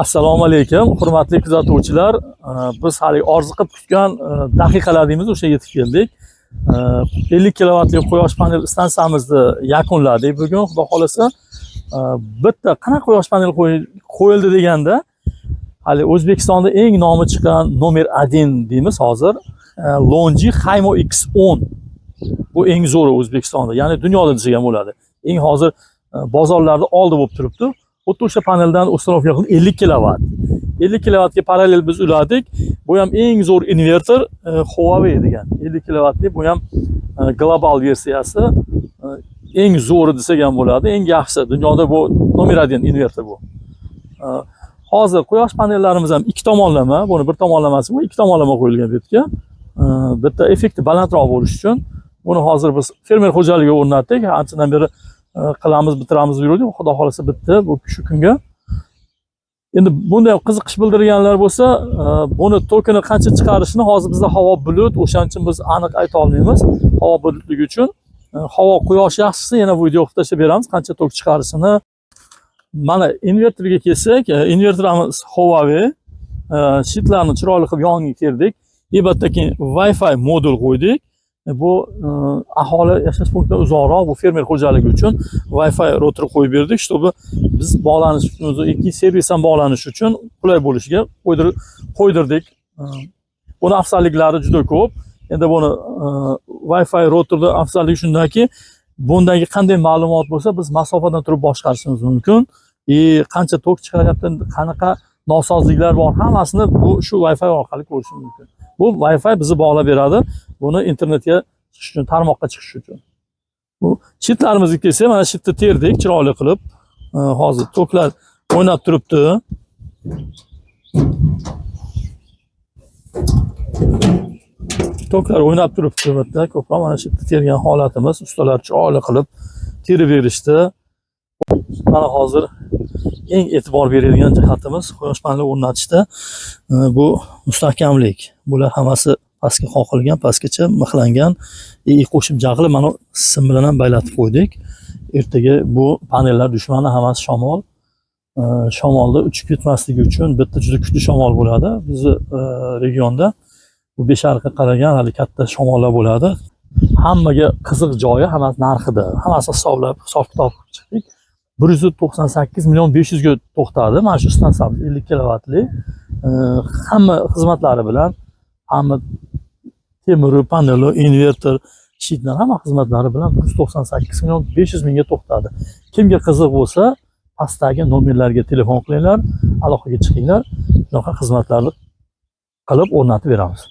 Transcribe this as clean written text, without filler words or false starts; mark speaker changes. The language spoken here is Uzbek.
Speaker 1: Assalomu alaykum, hurmatli kuzatuvchilar. Biz hali orziqib kutgan daqiqalar deymiz, o'sha yetib keldik. 50 kilovatli quyosh panel stansiyamizni yakunladik bugun, xudo xolasa. Bitta qanaqa quyosh panel qo'yildi deganda, hali O'zbekistonda eng nomi chiqqan nomer 1 deymiz hozir. Longi Haymo X10. Bu eng zo'ri O'zbekistonda, ya'ni dunyoda desak ham bo'ladi. Eng hozir bozorlarda oldi bo'lib turibdi. Xuddi o'sha paneldan установка qilib 50 kilovat. 50 kilovatga parallel biz uladik. Bu ham eng zo'r inverter, Huawei degan 50 kilovatli, bu ham global versiyasi. Eng zo'ri desak ham bo'ladi, eng yaxshisi dunyoda, bu nomer 1 inverter bu. Hozir quyosh panellarimiz ham ikki tomonlama, buni bir tomonlamasi bu, ikki tomonlama qo'yilgan bu yerga. Bitta effekti balandroq bo'lishi uchun buni hozir biz fermer xo'jaligiga o'rnatdik. Anchadan beri qilamiz, bitiramiz deb yurdik. Xudo xolasa bitdi bu shu kunga. Endi bunday qiziqish bildirganlar bo'lsa, buni tokini qancha chiqarishini hozir bizda havo bulut, o'shaning uchun biz aniq ayta olmaymiz. Havo bulutligi uchun havo quyosh yaxshisi, yana video qilib tashlab beramiz qancha tok chiqarishini. Mana inverterga kelsak, inverterimiz Huawei, щит larni chiroyli qilib yoniga terdik. И bu yerda keyin Wi-Fi modul qo'ydik. Bu aholi yashash punktidan uzoqroq, bu fermer xo'jaligi uchun Wi-Fi router qo'yib berdik, чтобы biz bog'lanishimiz, ikki servis ham bog'lanish uchun qulay bo'lishiga qo'ydirdik. Buni afzalliklari juda ko'p. Endi buni Wi-Fi routerda afzalligi shundaki, bundagi qanday ma'lumot bo'lsa, biz masofadan turib boshqarishimiz mumkin. И qancha tok chiqaryapti, qanaqa nosozliklar bor, hammasini bu shu Wi-Fi orqali ko'rish mumkin. Bu Wi-Fi bizni bog'lab beradi. Buni internetga chiqish uchun, tarmoqqa chiqish uchun. Bu щит larimizga kelsak, mana щит ni terdik chiroyli qilib. Hozir toklar o'ynab turibdi. Toklar o'ynab turibdi bu yerda. Ko'proq mana shu yerda tergan holatimiz. Ustalar chiroyli qilib terib berishdi. Mana hozir eng e'tibor beradigan jihatimiz quyosh paneli o'rnatishda bu mustahkamlik. Bular hammasi pastga qoqilgan, pastgacha mixlangan. Qo'shimcha qilib mana sim bilan ham baylatib qo'ydik. Ertaga bu panellar dushmani hammasi shamol. Shamolda uchib ketmasligi uchun bitta juda kuchli shamol bo'ladi bizni regionda. Bu Beshariqqa qaragan hali katta shamollar bo'ladi. Hammaga qiziq joyi hammasi narxida. Hammasi hisoblab, hisob kitob qilib chiqdik. 198 million 500 ga to'xtadi. Mana shu stansiyamiz 50 kilovatli. Hamma xizmatlari bilan, hamma temiri, paneli, inverter, щит lar, hamma xizmatlari bilan 198 million 500 mingga to'xtadi. Kimga qiziq bo'lsa, pastdagi nomerlarga telefon qilinglar, aloqaga chiqinglar. Shunaqa xizmatlarni qilib o'rnatib beramiz.